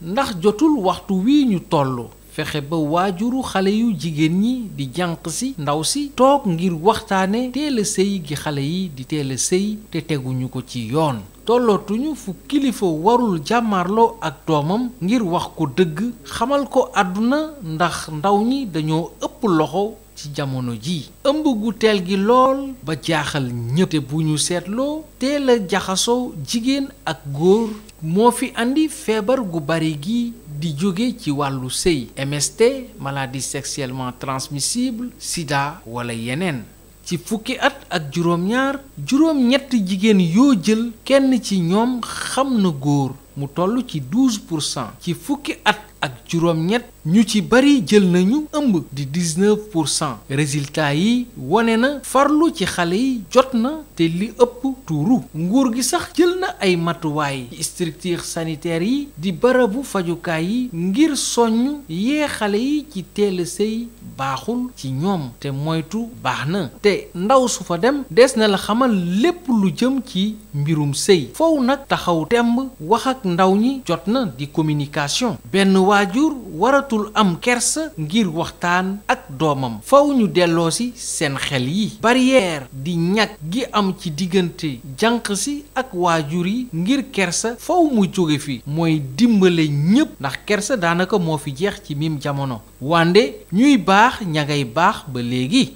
ndax jotul waxtu wi ñu tollu fexe ba waajuru xale yu jigéen ñi di jànq si ndaw si toog ngir waxtaane teel a sëy gi xale yi di teel a sëy te teguñu ko ci yoon. tollootuñu fu kilifa warul jàmmarloo ak doomam ngir wax ko dëgg xamal ko àdduna ndax ndaw ñi dañoo ëpp loxo ci jamono ji. ëmb gu teel gi lool ba jaaxal ñëpp te bu ñu seetloo teel a jaxasoo jigéen ak góor moo fi andi feebar gu bari gi di jóge ci wàllu sëy MST maladie sexuellement transmissible sida wala yeneen. ci fukki at ak juróom-ñett jigéen yoo jël kenn ci ñoom xam na góor mu toll ci 12%. ci fukki at ak juróom-ñett ñu ci bari jël nañu ëmb di 19%. résultat yi wone na farlu ci xale yi jot na te li ëpp tuuru. nguur gi sax jël na ay matuwaay ci structures sanitaires yi di barabu fajukaay yi ngir soññ yee xale yi ci teel a sëy baaxul ci ñoom te moytu baax na te ndaw su fa dem des na la xamal lépp lu jëm ci mbirum sëy. foofu nag taxaw temb wax ak ndaw ñi jot na di communication. benn waajur waratul am kersa ngir waxtaan ak doomam faw ñu delloosi seen xel yi. barrière di ñàkk gi am ci diggante jànq si ak waajur yi ngir kersa faw mu jóge fi mooy dimbale ñépp ndax kersa daanaka moo fi jeex ci mim jamono wande ñuy baax ña ngay baax ba léegi.